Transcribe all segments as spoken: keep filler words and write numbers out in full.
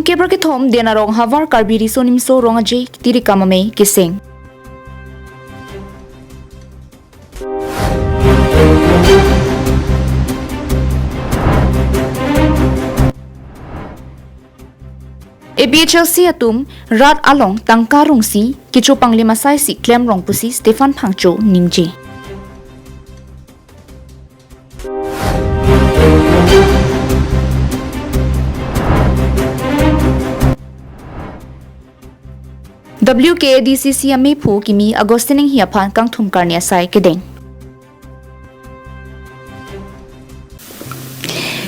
Kebra kethom Den Arong Havar Karbi Riso Nimso Rong Aje tirikam amei keseng. A P H L C atum rat along tangka rungsi kecho panglim asai si klem rong pusi Stephen Phangcho ningje. W K A D C C amephu kimi Augustine Enghee aphan kangthum karni asai kedeng.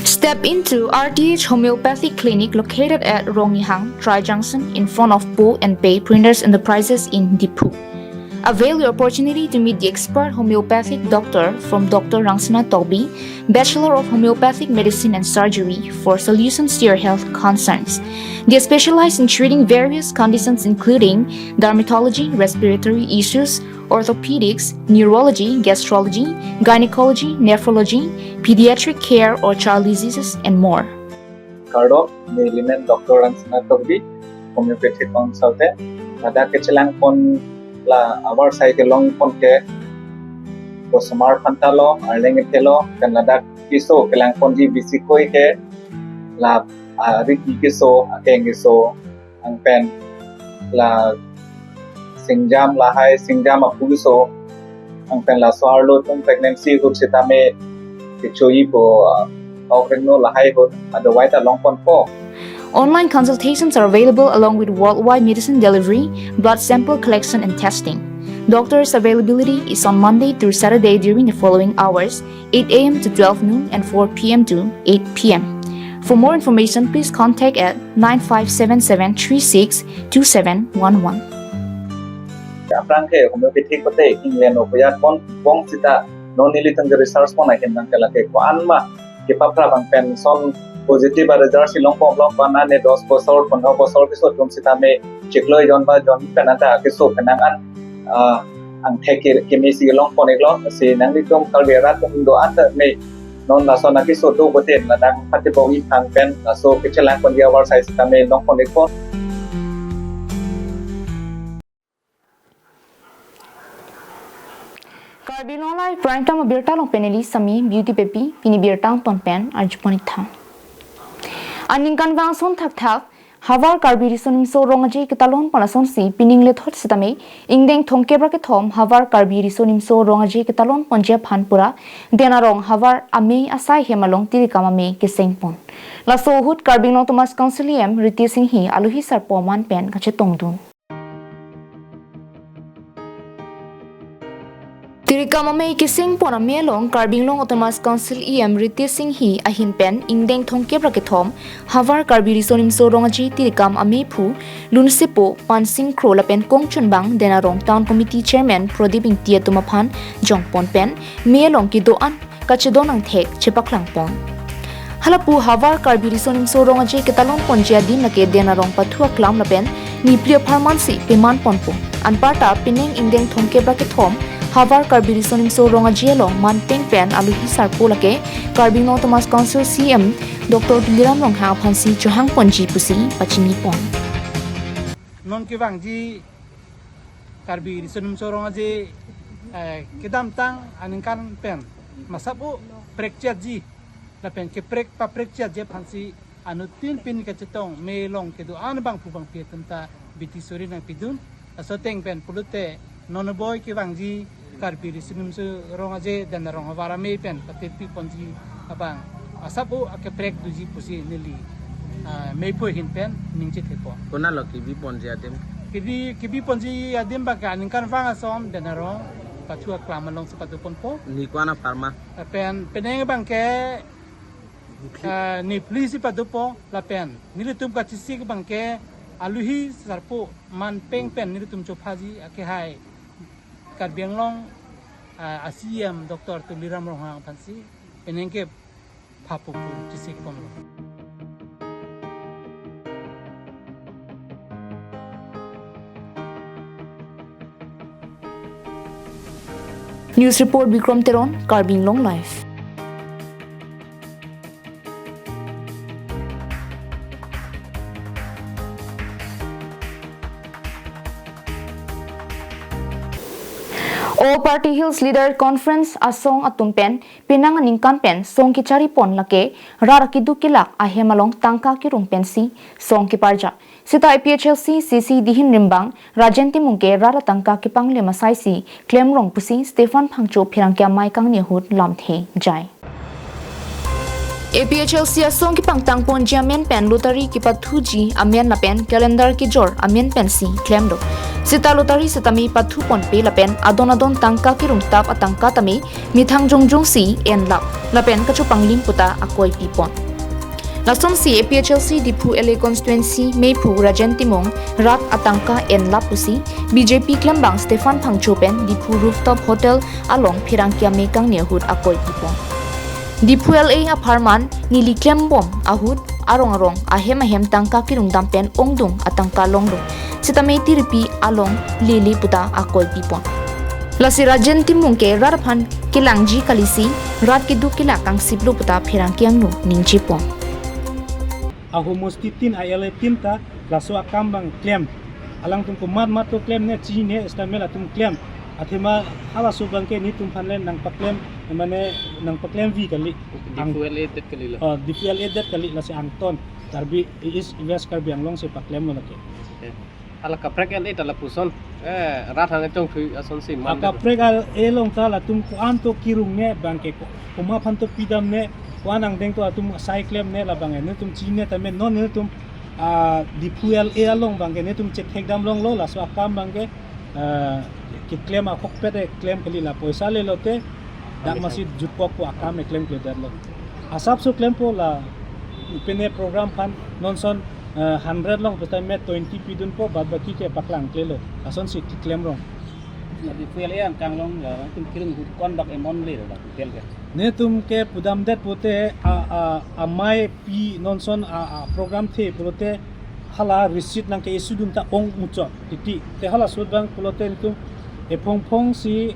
Step into R T H Homeopathic Clinic located at Rongnihang, Tri Junction, in front of Pu and Pei Printers Enterprises in Diphu. Avail your opportunity to meet the expert homeopathic doctor from Doctor Rangsina Tokbi, Bachelor of Homeopathic Medicine and Surgery, for solutions to your health concerns. They specialize in treating various conditions including dermatology, respiratory issues, orthopedics, neurology, gastrology, gynecology, nephrology, pediatric care or child diseases, and more. Kardom, neli men Doctor Rangsina Tokbi, homeopathic consultant. Ladak kechelangpon la avarsai kelongpon ke, osomar phanta lo, arleng ethe lo, pen ladak keso kelangponji bisi koi ke, la, ah, riki keso, akeng keso, anpen la singjam lahai, singjam aphu keso, anpen laso arlo atum pregnancy ahut sitame kechoipo, ah, ok rengno lahai ahut, adawai ta longponpo. Online consultations are available along with worldwide medicine delivery, blood sample collection and testing. Doctors' availability is on Monday through Saturday during the following hours: eight A M to twelve noon and four P M to eight P M. For more information, please contact at nine five seven seven three six two seven one one. Aphrang ke homeopathic kote England o koyat pon bong sita non nelitum ke research pon ahin bang ke lake ko-an ma kepaphrap bang pen son positive a result si longpon longpon ane dos bosor, pondro bosor keso atum sitame chiklo jon ba jon pen anta keso penang an, ah, angthek ke keme si longpon iklo, si nanglitum Karbi arat atum do-an ta me non laso nangkeso do boten ladak pati bong iphan pen laso kechelangponji avarsai sitame longpon ikpo. Karbi Anglong Live Prime Time abirta along pen neli Sami Beauty Pepi, pini birta angton pen arjupon iktha. Aningkanvang ason thakthak Havar Karbi Riso Nimso Rong Aje ketalonpon asonsi pining lethot sitame ingdeng thomkep ra kethom Havar Karbi Riso Nimso Rong Aje ketalonponji aphan pura Den Arong havar amei asai hem along tirikam amei kesengpon. Laso ahut Karbi Anglong Autonomous Council E M Ritesh Enghee alohi sarpo aman pen kachetongdun. Tirikam amei kesengpon amei along Karbi Anglong Autonomous Council E M Ritesh Enghee ahin pen ingdeng thomkep ra kethom Havar Karbi Riso Nimso Rong Aje tirikam ameiphu Lunsepo Pansing Kro lapen kongchunbang Den Arong Town Committee Chairman Prodip Ingti atum aphan jongpon pen mei along kedo-an kachedon angthek chepaklangpon. Halapu Havar Karbi Riso Nimso Rong Aje ketalonponji adim lake Den Arong pathu aklam lapen niphli apharman si pemanponpo. Anparta pining ingdeng thomkep ra kethom Havar Karbi Riso Nimso Rong Aje along manpeng pen alohi sarpo lake Karbi Anglong Autonomous Council C E M Doctor Tuliram Ronghang aphansi chohangponji pusi pachinipon. Non kevangji Karbi Riso Nimso Rong Aje, eh, kedamtang aningkan pen masap o prekchetji lapen keprek paprekchetji aphansi anuttin pini kachetong mei along kedo-an abangphu bangpi atum ta biti suri nangpidun. Laso ateng pen pulote non boi kevangji Karbi Riso Nimso Rong Aje Den Arong havar amei pen patirpiponji abang asap o akeprek doji pusi neli, ah, meiphu ahin pen ningje thepo. Konat lo kebiponji adim? Kebi, kebiponji adim bang ke aningkanvang ason Den Arong pathu aklam alongsi padoponpo. Ni ko-an apharman? Lapen pining bang ke, ah, niphli si padopo lapen nelitum kachesik bang ke alohi sarpo manpeng pen nelitum chophaji akehai Karbi Anglong, ah, a C E M Doctor Tuliram Ronghang aphansi pining ke phapu pu chesik ponlo. News report Bikram Teron, Karbi Anglong Live. All Party Hills Leader Conference asong atum pen penang aningkan pen song kechari pon lake rat akeduk kelak ahem along tangka kerung pensi song keparjap. Seta A P H L C C C dihin rimbang Rajen Timung ke rat atangka kepanglem asai si klemrong pusi Stephan Phangcho pherangke amei kangni ahut lamthe jai. A P H L C asong kepangtang ponji amen pen lottery kepathuji amen lapen calendar kejor amen pensi klemlo. Seta lottery setame pathu ponpe lapen adon adon tangka kerung tap atangka tame methang jongjong si enlap lapen kachopanglim puta akoi pipon. Lasonsi A P H L C Diphu L A constituency meiphu Rajen Timung rat atangka enlap pusi B J P klembang Stephan Phangcho pen Diphu Rooftop Hotel along pherangke amei kangni ahut akoi pipon. Diphu L A apharman neli klembom ahut arong arong ahem ahem tangka kerung dam pen ongdung atangka longdung. Setame tiripi along lele puta akoi pipon. Lasi Rajen Timung ke rat aphan kelangji kalisi rat keduk kelak kangsiplo puta pherangke angno ningjepon. Ahomosti tin a L A tin ta laso akam abang klem. Alangtum komat mat to klem ne chini ne stamel atum klem. Athema halaso abang ke netum aphan le nangpaklem mane nangpaklem vi kali. Ang- Diphu L A det kali lo. Oh, Diphu L A det kali lasi angton Karbi East West Karbi Anglong si paklemlo lake. Eh, hala kaprek L A ta lapuson. Eh, rat hane chongthui asonsi man. Akaprek L A along ta latum ko-an to kerung ne abang ke ko-, komat aphan to pidam ne ko-an angdeng to atum sai klem ne labang ne netum chini ne tame non netum, ah, Diphu L A along abang ke netum chethek dam longlo laso akam abang ke, ah, keklem ahokpet eklem kali la poisa le lote dak masi jutkok ko akam eklem kledetlo. Asapso klempo la pine program aphan nonson, eh, hundred long pesta me twenty pidunpo bad baki ke paklang klelo. Asonsi keklemrong. Diphu L A angkang along ya, netum kerung ahut ko-an bak amount le dak hotel ke. Netum ke pudamdet pute a, a, amei pi nonson a, a program the pulote hala receipt nangke-issue dun ta ong muchot titi. Te halaso abang pulote netum ephong phong si,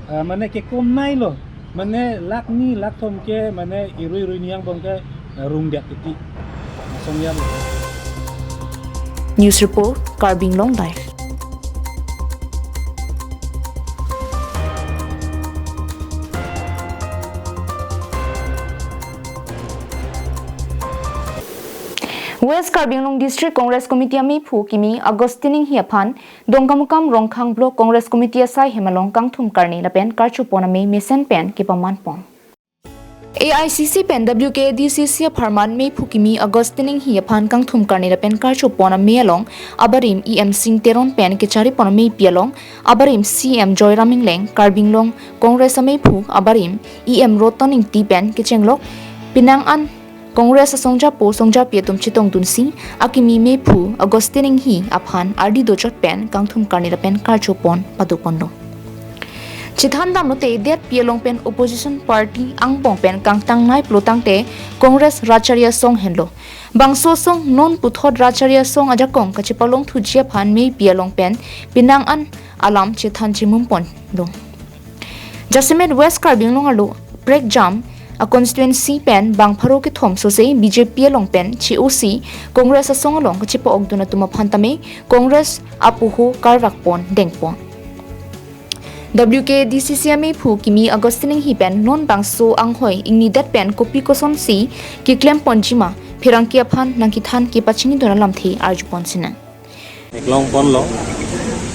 ah, mane kekom nailo. Mane lakh ni lakh thom ke mane irui irui ni angbong ke, ah, rung diak titi. Asong ya. News report, Karbi Anglong Live. West Karbi Anglong District Congress Committee ameiphu kimi Augustine Inghi aphan Dongkamukam Rongkhang Block Congress Committee asai hem along kangthum karni lapen karchopon amei mesen pen kepaman pon. A I C C pen W K D C C apharman meiphu kimi Augustine Inghi aphan kangthum karni lapen karchopon amei along abarim E M Sing Teron pen kechari pon ameipi along abarim C M Joyram Engleng, Karbi Anglong Congress ameiphu abarim E M Roton Ingti pen kechenglok penang an Congress asongjapo songjapi atum chetongdunsi akimi meiphu Augustine Inghi aphan ardi dochot pen kangthum karni lapen karchopon padoponlo. Chethan damlote detpi along pen opposition party angbong pen kangtangnei pulotangte Congress Rachari Asong henlo. Bangso asong non puthot Rachari Asong ajakong kachepalongthuji aphan meipi along pen penang an alam chethan chemum ponlo. Jasemet West Karbi Anglong arlo Prekjam a constituency pen bang pharo kethom sose B J P along pen che-osi Congress asong along kachepa-okdun atum aphan tame Congress apoho karvak pon dengpon. W K D C C ameiphu kimi Augustine Inghi pen non bangso anghoi ingnidet pen kopi kosonsi keklem ponjima pherangke aphan nangkethan kepachinidun alamthe arjupon sinang. Eklong ponlo,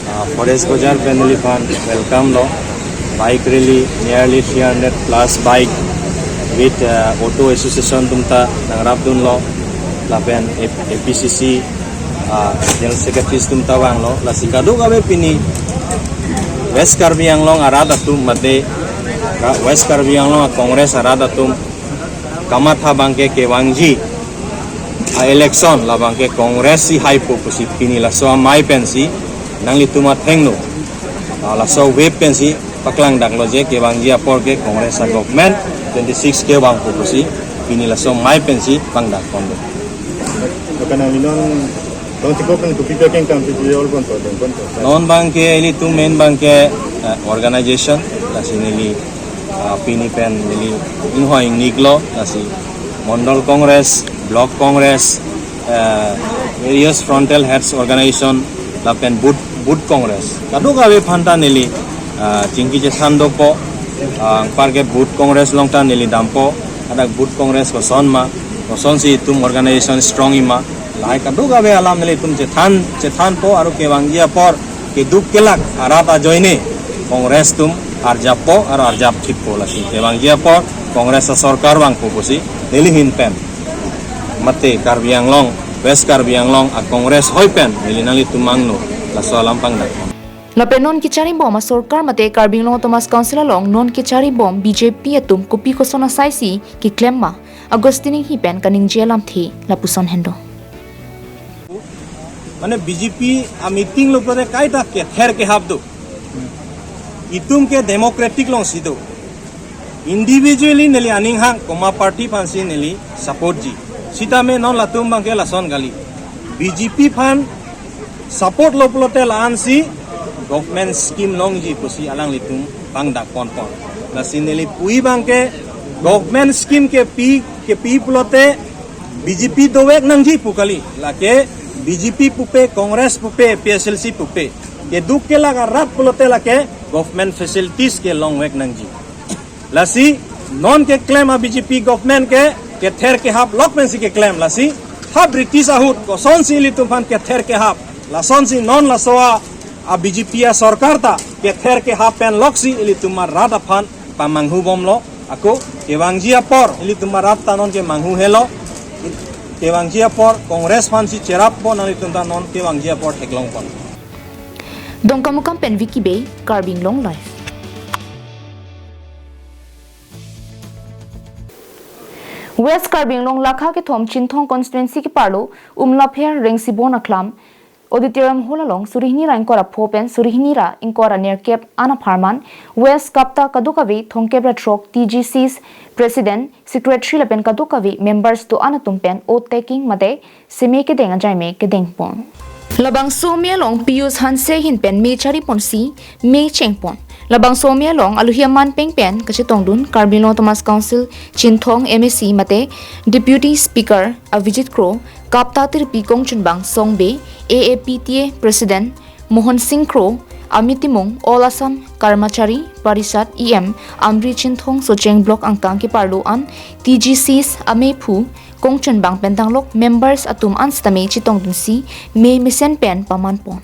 ah, Forest Bazar pen neliphan welcome lo, bike rally nearly three hundred plus bike with, ah, auto association atum ta nangrapdunlo, lapen A P C C, ah, General Secretary atum ta vanglo, lasi kadokave pini West Karbi Anglong arat atum mate, ah, West Karbi Anglong Congress arat atum kamatha abangke kevangji a election labangke Congress si haipo pusi pini laso amei pensi nanglitum athengno, ah, laso wave pensi paklangdaklo je kevangji apor ke Congress a government twenty six kevangpo pusi pini laso amei pensi pangdak ponlo. Bukan ang linon Bang Tiko pen kopi packing kam si all pon to, deng pon to. Non abangke ilitum main abangke, eh, organization, lasi neli, ah, pini pen neli inghoi ingniklo, lasi Mondol Congress, Block Congress, eh, various frontal heads organization, lapen booth, booth Congress. Kadokave aphanta neli, Ah, chingki chethan dopo, ah, anparke booth Congress along ta neli dampo, hadak booth Congress koson ma, kosonsi itum organization strong-i ma, lahai kadokave alam nelitum chethan, chethanpo, aru kevangji apor, keduk kelak arat ajoine Congress atum arjappo aru arjapthippo, lasi kevangji apor Congress asorkar vangpo pusi neli ahin pen, mate Karbi Anglong, West Karbi Anglong a-Congress ahoi pen neli nanglitum angno laso alam pangdak. Lapen non kecharibom asorkar mate Karbi Anglong Autonomous Council along non kecharibom B J P atum kopi koson asaisi keklem ma, Augustine Enghi pen kaningje alamthe lapuson henlo. Mane B J P a-meeting lo pulote kaita kether kehap do. Itum ke democratic alongsi do. Individually neli aning hang komat party aphansi neli supportji. Sitame non latum abangke lason kali. B J P aphan support lo pulote la-ansi government scheme longji pusi alanglitum pangdak ponpon. Lasi neli pu-i abangke government scheme kepi, kepi pulote B J P dovek nangji pu kali. Lake B J P pupe, Congress pupe, P S L C pupe, keduk kelak arat pulote lake government facilities kelongvek nangji. Lasi non keklem a-B J P government ke kether kehap lok pensi keklem. Lasi ha British ahut kosonsi ilitum aphan kether kehap, lasonsi non laso a, a-B J P asorkar ta kether kehap pen loksi ilitum arat aphan pamanghubomlo. Ako kevangji apor ilitum arat ta non kemanghu helo. Kevangji apor Congress aphansi cherappo, nanglitum ta non kevangji apor theklongpon. Dongkamukam pen Vicky Bey, Karbi Anglong Live. West Karbi Anglong lakha kethom Chinthong constituency keparlo Umlapher Rengsibon Aklam Auditorium Hall along suri hini ra ingkoi ra pho pen suri hini ra ingkoi ra nerkep an apharman West KAPTA kadokave thomkep ra throk T G Cs President, Secretary lapen kadokave members do-an atum pen oath taking mate seme kedeng ajaime kedengpon. Labangso me along Pius Hanse ahin pen me chariponsi me chengpon. Labangso me along alohi aman peng pen kachetongdun Karbi Anglong Autonomous Council Chinthong M A C mate Deputy Speaker Avijit Kro, KAPTA Tirpi Kongchunbang Song Bey, A A P T A President Mohon Sing Kro, Ami Timung, All Assam Karmachari Parishad E M, Amri Chinthong Socheng Block angkang keparlo an, T G Cs amephu, Kongchunbang pen danglok members atum an sitame chetongdunsi me mesen pen pamanpon.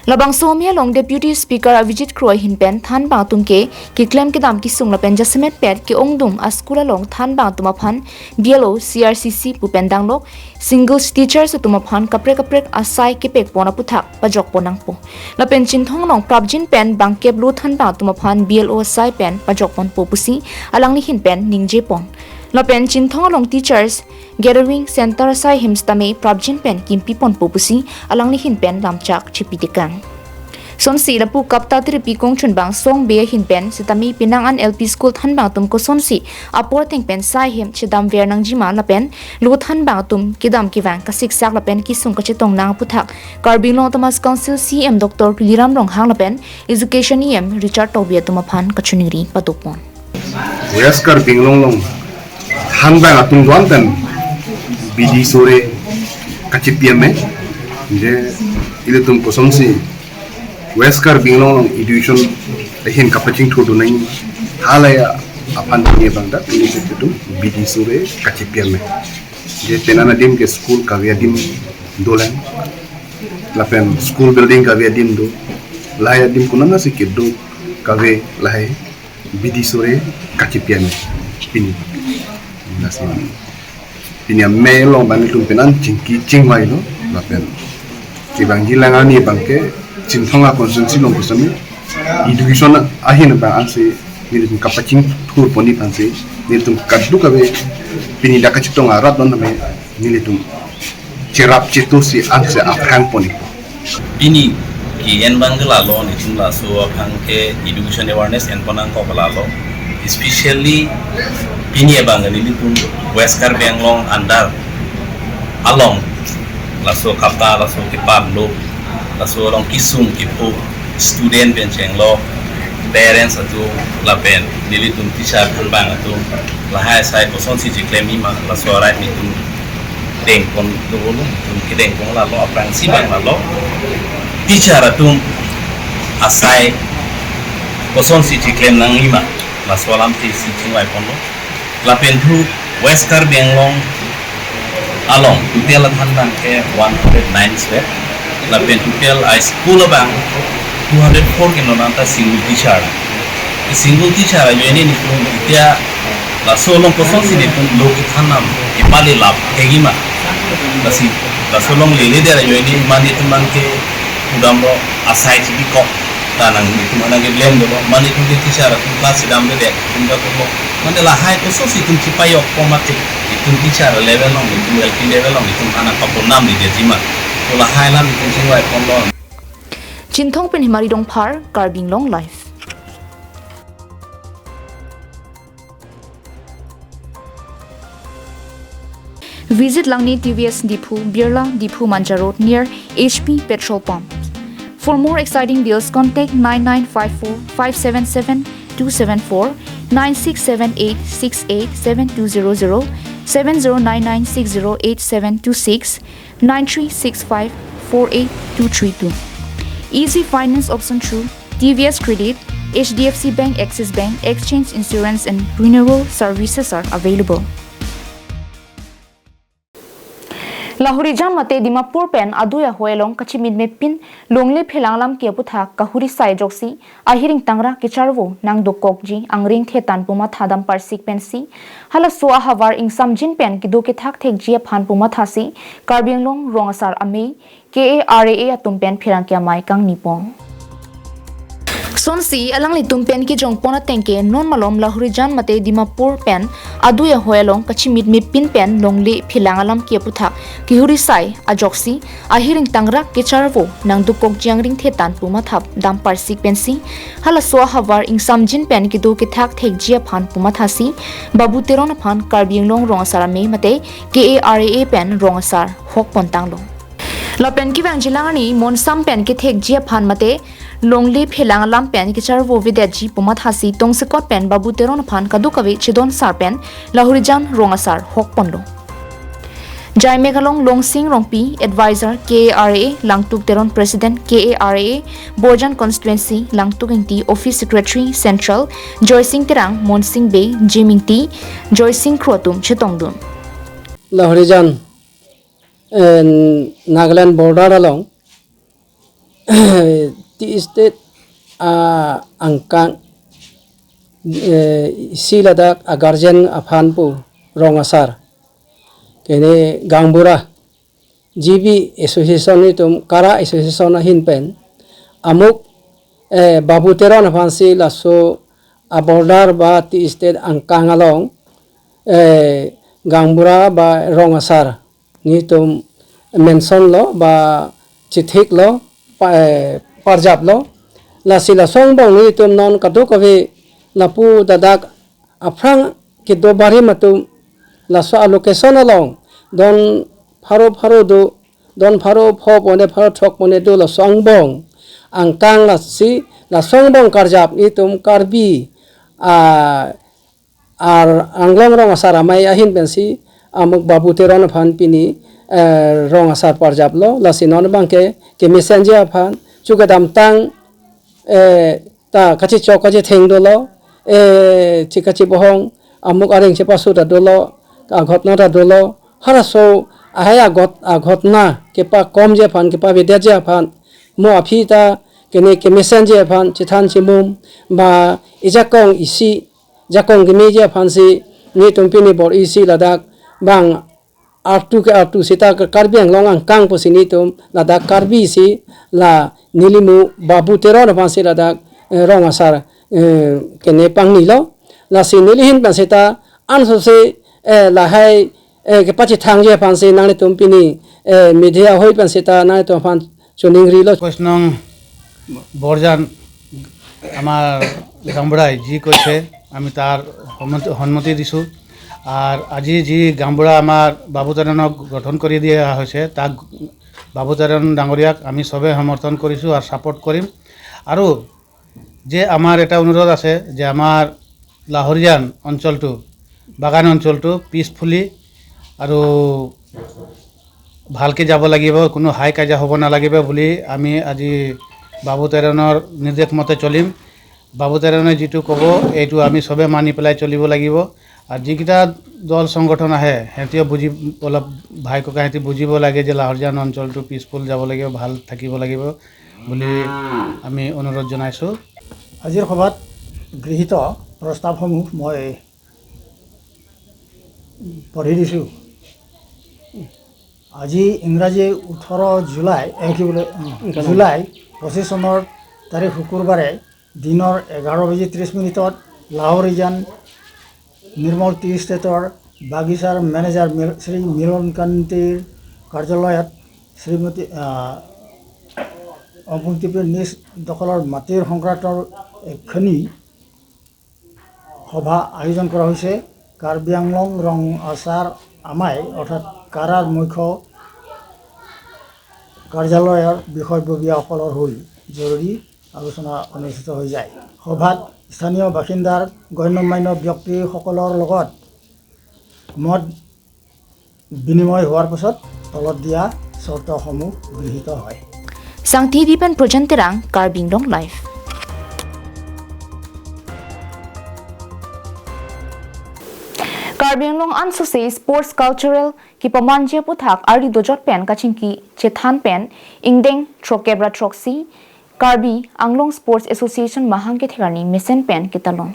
Labangso me along Deputy Speaker Avijit Kro ahin pen thanbang atum ke keklem kedam kesung lapen jasemet pet ke-ongdung a-school along thanbang atum aphan B L O, C R C C pu pen danglok singles teachers atum aphan kaprek kaprek asai kepekpon aputhak pajokpon nangpo. Lapen Chinthong along prapjin pen bangkep lo thanbang atum aphan B L O asai pen pajokponpo pusi alangli ahin pen ningjepon. Lapen Chinthong along teachers gathering center asai ahem sitame prapjin pen kimpiponpo pusi alangli ahin pen lamchak chipitekang. Sonsi lapu KAPTA Tirpi Kongchunbang Song Bey ahin pen sitame penang an L P school thanbang atum kosonsi apor ateng pen sai ahem chedamver nangjima lapen lo thanbang atum kedam kevang kasiksak lapen kesung kachetong nang aputhak Karbi Anglong Autonomous Council C E M Doctor Tuliram Ronghang lapen Education E M Richard Tokbi atum aphan kachiningri padopon. West Karbi Anglong along thanbang atum do-an pen bidi sore kachipi ame. Je ilitum kosonsi West Karbi Anglong along education ahin kapachingthurdun nang, halahai aphan pini abang dak ilitum bidi sore kachipi ame. Je penang adim ke school kave adim dolang, lapen school building kave adim do, lahai adim konatsi kedo kave, lahai bidi sore kachipi ame pini. Lasi pini ame along abang ilitum penang chingki chingvailo, lapen kevangji alang arni abangke Chinthong a-constituency along pusitame education ahin abang ansi nelitum kapachingthurponji aphansi nelitum kadokave pini dak kachetong arat do-an tame nelitum cherap chetosi ansi aphrangponji. Pini ke-en abang ke lalo, nelitum laso aphan ke education awareness enpon nangkok lalo. Especially pini abang ke nelitum West Karbi Anglong under along laso KAPTA laso keparlo, laso along kesung kepho student pen chenglo, parents atum lapen nelitum teacher thanbang atum, lahai asai kosonsi cheklemji ma laso arai nelitum dengpon dolo, nelitum kedengpon lalo, aphrangsi abang lalo teacher atum asai Kosonsi chiklem nangjima, laso alam si chingvai ponlo. Lapen thu West Karbi Anglong along total athan abang ke one hundred nine slab. Lapen total a school abang two hundred four ke non anta single teacher. Single teacher ajoine nelitum itia laso along kosonsi nelitum lo kethan nam ipale lap hegima. Lasi laso along lele der ajoine mane nelitum abang ke pudamlo asai chibi kok. Ta nang nelitum aphan keblem dolo, mane nelitum ke teacher atum class damde det, nelitum ta tumo. Mane lahai kosonsi nelitum chipajok po mati, nelitum teacher level along, nelitum L P level along, nelitum aphan paponam di dia jima. To lahai alam nelitum chingvai ponlo. Chinthong pen Himari Dongphar, Karbi Anglong Live. Visit Langni T V S Diphu, Birla, Diphu Manja Road near H P petrol pump. For more exciting deals, contact nine nine five four five seven seven two seven four, nine six seven eight six eight seven two zero zero, seven zero nine nine six zero eight seven two six, nine three six five four eight two three two. Easy finance option through T V S Credit, H D F C Bank, Axis Bank, exchange, insurance and renewal services are available. Lahorijan mate Dimapur pen adui ahoi along kachimitmepin longle phelang alam ke aputhak kahuri sai ajoksi ahir ingtangrak kecharvo nangdokokji angring thetan pu matha dam parsik pensi halaso ahavar ingsamjin pen kedo kethak thekji aphan pu mathasi Karbi Anglong Rong Asar Amei K A R A A atum pen pherangke amei kangni pon. Sonsi alanglitum pen kejongpon ateng ke non malom Lahorijan mate Dimapur pen adui ahoi along kachimitmepin pen longle phelang alam ke aputhak kehuri sai ajoksi ahir ingtangrak kecharvo nangdokokji angring thetan pu matha dam parsik pensi halaso ahavar ingsamjin pen kedo kethak thekji aphan pu mathasi Babu Teron aphan Karbi Anglong Rong Asar Amei mate K A R A A pen rong asar hok pontanglo. Lapen kevangjilang arni monsam pen kethekji aphan mate longle phelang alam pen kecharvo avedetji pu mathasi tongsekot pen Babu Teron aphan kadokave chedon sar pen Lahorijan rong asar hok ponlo. Jaimek along Longsing Rongpi, Advisor K A R A A, Langtuk Teron, President K A R A A, Borjan Constituency, Langtuk Ingti, Office Secretary, Central, Joysing Terang, Monsing Bey, Jim Ingti, Joysing Kro atum chetongdun. Lahorijan, eh, Nagaland border along, T state, ah, angkang, eh, isi ladak a guardian aphan pu rong asar. Kene gaonbura, G B Association itum kara association ahin pen, amuk, eh, Babu Teron aphansi laso a border ba T state angkang along, eh, gaonbura ba rong asar nelitum mention lo ba chithik lo pa-, eh, parjap lo. Lasi laso angbong nelitum non kadokave lapu ladak aphrang kedo barim atum laso a location along don pharo pharo do, don pharo pho pone pharo throk pone do laso angbong angkang lasi laso angbong karjap nelitum Karbi, ah, ar Anglong Rong Asar Amei ahin pensi amuk Babu Teron aphan pini, eh, rong asar parjap lo, lasi non abang ke kemesenji aphan chu kedamtang, eh, ta kachichok kachitheng dolo, eh, chi kachibohong, amuk areng chepasu ta dolo, aghotna ta dolo, halaso ahai aghot-, aghotna kepakomji aphan, kepavedetji aphan, mo aphi ta kene kemesenji aphan chethan chimum ba ijakong isi jakong kemeji aphansi nelitum pini bor-isi ladak bang artu ke artu seta ke Karbi Anglong angkang pusi nelitum ladak Karbi si la nelimu Babu Teron aphansi ladak, eh, rong asar, eh, kene pangni lo. Lasi neli ahin pen seta ansose, eh, lahai, eh, kepachethangji aphansi nanglitum pini, eh, media ahoi pen seta nanglitum aphan চুনিংৰিলো। কৈছ নং বৰজান আমাৰ গাঁওবুঢ়াই যি কৈছে, আমি তাৰ সন্মতি, সন্মতি দিছোঁ। আৰু আজি যি গাঁওবুঢ়া আমাৰ বাবু তেৰণক গঠন কৰি দিয়া হৈছে, তাক বাবু তেৰণ ডাঙৰীয়াক আমি সবে সমৰ্থন কৰিছোঁ আৰু ছাপোৰ্ট কৰিম। আৰু যে আমাৰ এটা অনুৰোধ আছে যে আমাৰ লাহৰিজান অঞ্চলটো, বাগান অঞ্চলটো পিচফুলি আৰু ভালকে যাব লাগিব, কোনো হাই কাজিয়া হ'ব নালাগিব বুলি আমি আজি বাবু তেৰণৰ নিৰ্দেশ মতে চলিম। বাবু তেৰণে যিটো ক'ব, এইটো আমি সবে মানি পেলাই চলিব লাগিব। আৰু যিকেইটা দল সংগঠন আহে, সিহঁতেও বুজি, অলপ ভাই ককাই সিহঁতে বুজিব লাগে যে লাহৰীজান অঞ্চলটো পিচফুল যাব লাগিব, ভাল থাকিব লাগিব বুলি আমি অনুৰোধ জনাইছোঁ। আজিৰ সভাত গৃহীত প্ৰস্তাৱসমূহ মই পঢ়ি দিছোঁ। আজি ইংৰাজী ওঠৰ জুলাই, এ, কি বোলে, অ, জুলাই পঁচিছ চনৰ তাৰিখ শুকুৰবাৰে দিনৰ এঘাৰ বাজি ত্ৰিছ মিনিটত লাহৰীজান নিৰ্মল টি ষ্টেটৰ বাগিচাৰ মেনেজাৰ মিল-, শ্ৰী মিলন কান্তিৰ কাৰ্যালয়ত শ্ৰীমতী, আহ, অংকুৰ টি পিৰ নিজ দখলৰ মাটিৰ সংক্ৰান্তৰ এখনি সভা আয়োজন কৰা হৈছে। কাৰ্বি আংলং ৰং আছাৰ আমাই অৰ্থাৎ কাৰাৰ মুখ্য কাৰ্যালয়ৰ বিষয়ববীয়াসকলৰ হৈ জৰুৰী আলোচনা অনুষ্ঠিত হৈ যায়। সভাত স্থানীয় বাসিন্দাৰ গণ্যমান্য ব্যক্তিসকলৰ লগত মত বিনিময় হোৱাৰ পাছত তলত দিয়া চৰ্তসমূহ গৃহীত হয়। Sangti Dipen Projan Terang, Karbi Anglong Live. Karbi Anglong ansose sports cultural kepamanji aputhak ardi dojot pen kachingki chethan pen ingdeng throkkep ra throksi Karbi Anglong Sports Association mahang kethek arni mesen pen ketalon.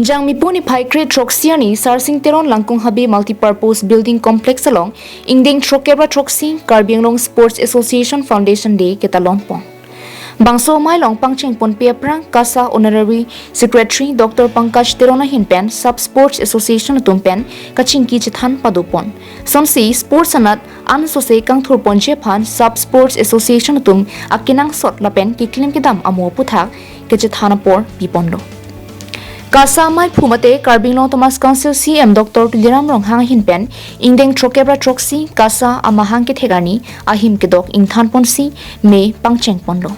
Jangmi pu niphai kre throksi arni Sarsing Teron Langkung Habe Multipurpose Building Complex along ingdeng throkkep ra throksi Karbi Anglong Sports Association Foundation Day ketalon pon. Bangso amei along pangcheng ponpe aphrang KASA Honorary Secretary Doctor Pankaj Teron ahin pen Sub Sports Association atum pen kachingki chethan pado pon. Sonsi sports anat ansose kangthur ponji aphan Sub Sports Association atum akenangsot lapen keklem kedam amo aputhak kechethan apor piponlo. KASA amei phu mate Karbi Anglong Autonomous Council C E M Doctor Tuliram Ronghang ahin pen ingdeng throkkep ra throksi KASA amahang kethek arni ahim kedok ingthan ponsi me pangcheng ponlo.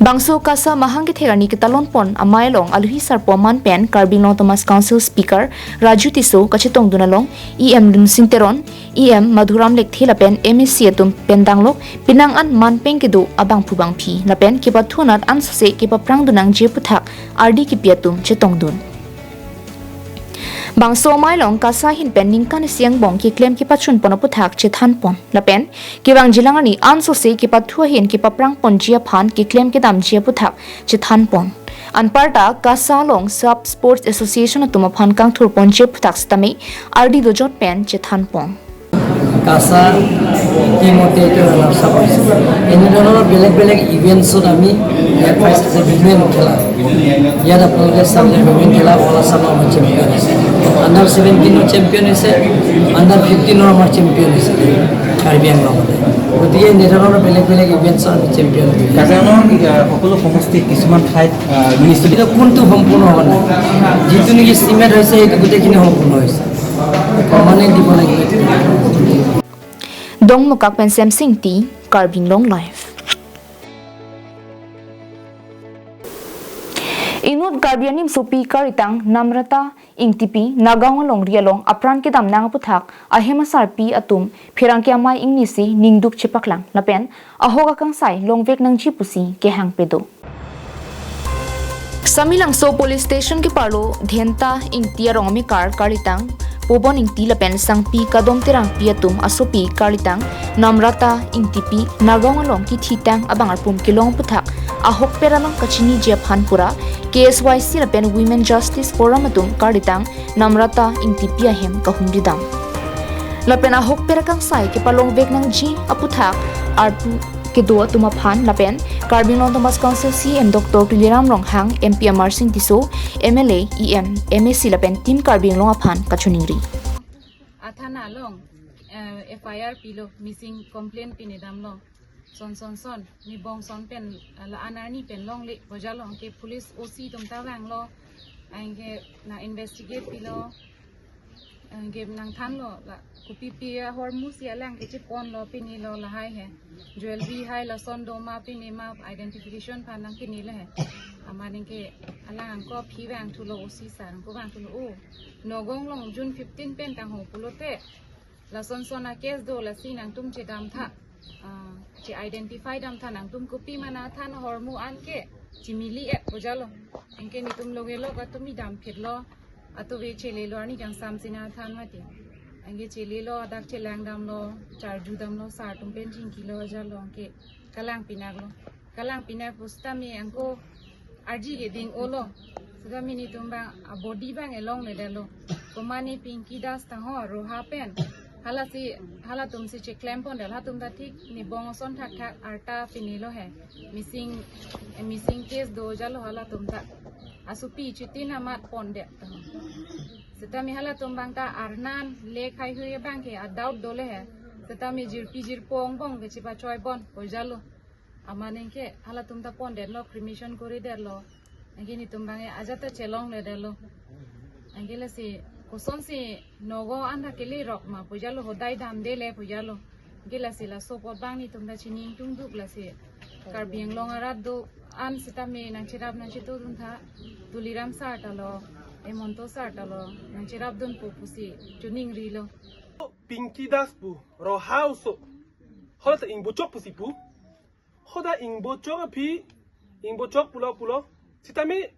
Bangso KASA mahang kethek arni ketalon pon amei along aluhi sarpo aman pen Karbi Anglong Autonomous Council Speaker Raju Tisso kachetongdun along E M Lunsing Teron, E M Madhuram Lekthe lapen M A C atum pen danglok penang an manpeng kedo abangphu bangphi lapen kepathu anat ansose kepaphrang dun nangji aputhak ardi kepi atum chetongdun. Bangso amei along KASA ahin pen ningkan isi angbong keklem kepachun pon aputhak chethan pon. Lapen kevangjilang arni ansose kepathu ahin kepaphrang ponji aphan keklem kedamji aputhak chethan pon. Anparta KASA along Sub Sports Association atum aphan kangthur ponji aputhak sitame ardi dojot pen chethan pon. কাছা টিমতে এইটো runners up হৈছে। এনেধৰণৰ বেলেগ বেলেগ ইভেণ্টছত আমি ইয়াত ফাৰ্ষ্ট আছে উইমেন খেলা, ইয়াত আপোনালোকে চাব যে উইমেন খেলা অল আছামৰ আমাৰ চেম্পিয়ন হৈছে, আণ্ডাৰ ছেভেণ্টিনৰ চেম্পিয়ন হৈছে, আণ্ডাৰ ফিফটিনৰ আমাৰ চেম্পিয়ন হৈছে কাৰ্বি আংলঙতে। গতিকে এনেধৰণৰ বেলেগ বেলেগ ইভেণ্টছত আমি চেম্পিয়ন হৈছোঁ। কাৰ্বি আংলঙৰ, আহ, সকলো সমষ্টিত কিছুমান ঠাইত, আহ, মিনিষ্টাৰ এতিয়া কোনটো সম্পূৰ্ণ হোৱা নাই, যিটো নেকি চিমেণ্ট হৈছে সেইটো গোটেইখিনি সম্পূৰ্ণ হৈছে। Permanent দিব লাগিব। Dongmukak pen Semsing Ingti, Karbi Anglong Live. Inut Karbi animsopi karitang Namrata Ingtipi Nagaon alongri along apran kedam nang aputhak ahem asarpi atum pherangke amei ingnisi ningduk chepaklang lapen ahok akangsai longvek nangji pusi kehang pado. Samelangso Police Station keparlo Dhenta Ingti arong amekar karitang Pobon Ingti lapen Sangpi Kadom Terangpi atum asopi karitang Namrata Ingtipi Nagaon along kithitang abang arpum kelong aputhak ahokpet alam kachiniji aphan pura K S Y C lapen Women Justice Forum atum karitang Namrata Ingtipi ahem kahumridam. Lapen ahokpet akangsai kepalongvek nangji aputhak arpu kedo atum aphan lapen Karbi Anglong Autonomous Council C E M Doctor Tuliram Ronghang, M P Amarsing Tisso, M L A, E M, M A C lapen Team Karbi Anglong aphan kachiningri. Athana along, eh, F I R pilo, missing complaint pini damlo. Son son son, ni bong son pen, ala anarni pen longle, boja long ke police O C atum ta vanglo, anke nang investigate pilo, anke nangthanlo, la kopi pi ahormu si alang kecheponlo, pinilo lahai he. Jewelry hai lason doma pini ma identification aphan nangpinilo he. Amat anke alang angko aphi vangthulo, O C sir angko vangthulo, o. Nagaon along June fifteen pen tangho pulote. Lason son a case do lasi nangtum chedamtha. Ah, che-identify dam tha nangtum kopi ma nangthan ahormu an ke chimili et pu jalo. Anke netum loge lo ka tumi dam phit lo. Atuve chelelo arni kangsam si nangthan mati. Anke chelelo, dak chelang damlo, charju damlo, sar atum pen chingkilo jalo, anke kalang pinak lo. Kalang pinak pusitame anke arje ke ding-olo. Sitame netum abang a body abang elongledetlo. Komane Pinky Das tangho Roha pen. Halasi, halatum si cheklem pondet, halatum ta thik ne bong ason thakthak arta pini lo he. Missing, eh, missing case do jalo halatum ta. Asopi chuti namat pondet. Sitame halatum abang ta arnan le khai hui abang ke a doubt dole he. Sitame jirpi jirpo angbong ke chipachoi bon pu jalo. Amat anke halatum ta pondetlo, cremation koridetlo. Anke netum abang ajat ta chelongledetlo. Anke lasi kosonsi nogo an ta kele rok ma pu jalo, hodai damdele pu jalo. Anke lasi laso apot abang netum ta chini ingtungduk lasi. Karbi Anglong arat do-an sitame nangcherap nangchetudun tha, Tuliram sar ta lo, Hemanta sar ta lo, nangcherapdun pu pusi choningrilo. Pinky Das pu, Roha oso. Hala ta ingbochok pusi pu. Hoda ingbochok aphi, ingbochok pulo pulo. Sitame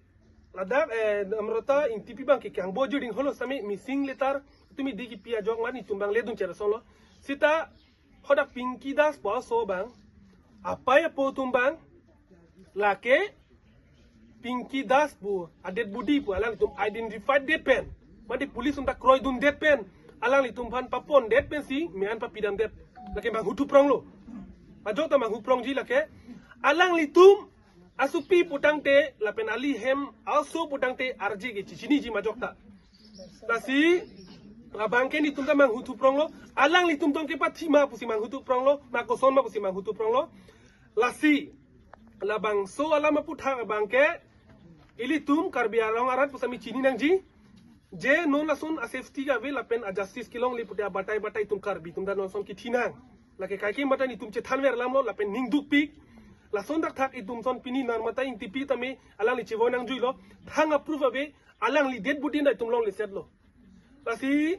ladak, eh, Namrata Ingtipi abang ke kangbo juding holo sitame missing letter tumi dei kipi ajok ma netum abang ledun chera solo. Sita hoda Pinky Das pu oso abang, apei apo atum abang, lake Pinky Das pu a dead body pu alanglitum identified det pen, mate police atum ta kroidundet pen, alanglitum aphan papondet pensi me-an papidamdet. Lake manghuthupronglo. Ajok ta manghuprongji lake. Alanglitum asopi putangte lapen ali hem aso putangte arje ke chechiniji majok ta. Lasi labang ke netum ta manghuthupronglo. Alanglitum tong kepathi ma pusi manghuthupronglo, ma koson ma pusi manghuthupronglo. Lasi labangso alam aputhak abang ke ilitum Karbi Anglong arat pusitame chini nangji. Je non lason a safety ke ave lapen a justice kelongle pute abatai batai itum Karbi atum ta non lason kithi nang. Lake kaike mata netum chethanver alamlo lapen ningdukpik. Lason thakthak itum ason pini Namrata Ingtipi tame alangli chevoi nangjuilo. Thang a proof ave, alangli dead body ta itum longlesetlo. Lasi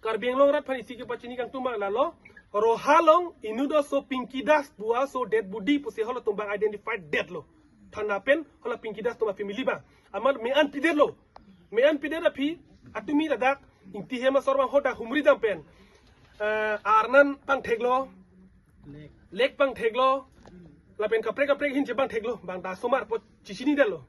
Karbi Anglong arat aphan isi kepachini kangtung abang lalo. Roha along inut oso Pinky Das pu oso dead body pusi halatum abang identified detlo. Thana pen hala Pinky Das atum a family abang. Amat me-an pidetlo. Me-an pidet aphi atumi ladak Ingti hem asor abang hoda humri dam pen, eh, arnan pangtheklo. Leg pangtheklo. Lapen kaprek kaprek ahin chepangtheklo. Bang ta asomar pu chechinidetlo.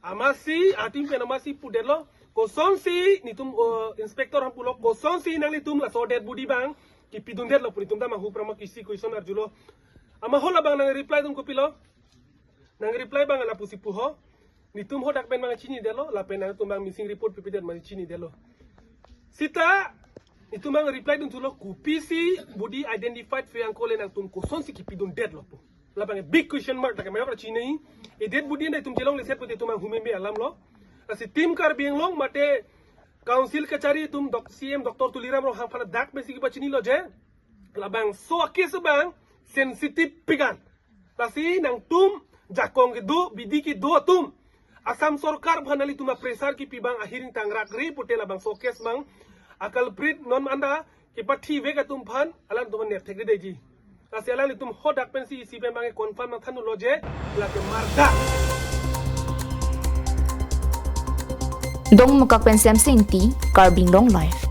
Amatsi atum pen amatsi pudetlo. Kosonsi netum, oh, inspector aphan pulo, kosonsi nanglitum laso dead body abang kipidundetlo pu netum ta manghuprong ma kisi question arjulo. Amat hala abang nang reply atum kopilo? Nang reply abang lapusi puho. Netum hodak pen abang chinidetlo, lapen nangtum abang missing report pipedet ma chinidetlo. Sita netum abang reply dunthulo, kopisi body identified phe angkole nangtum kosonsi kipidundetlo pu. Labang big question mark, ta ke majok ra chini. E dead body ta itum chelongleset pute itum abang humeme alamlo. Lasi Team Karbi Anglong mate Council kachari atum Dok-, C M Doctor Tuliram Ronghang aphan dak pensi kepachinilo je, labangso a case abang sensitive pik an. Lasi nangtum jakong kedo, bidi kedo atum, Assam sorkar aphan nanglitum a pressure kipi abang ahiring tangrak re pute labangso case abang a culprit non anta kepathivek atum aphan alangtum aphan nerthekri detji. Lasi alanglitum hodak pensi isi pen abang confirm nangthanlo je lake murder. Dongmukak pen Semsing Ingti, Karbi Anglong Live.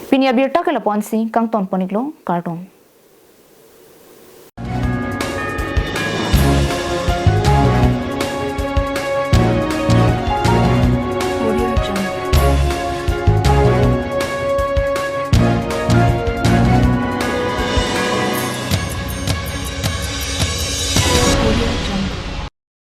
Pini abirta ke lapu-ansi kangton pon-iklo, kardom.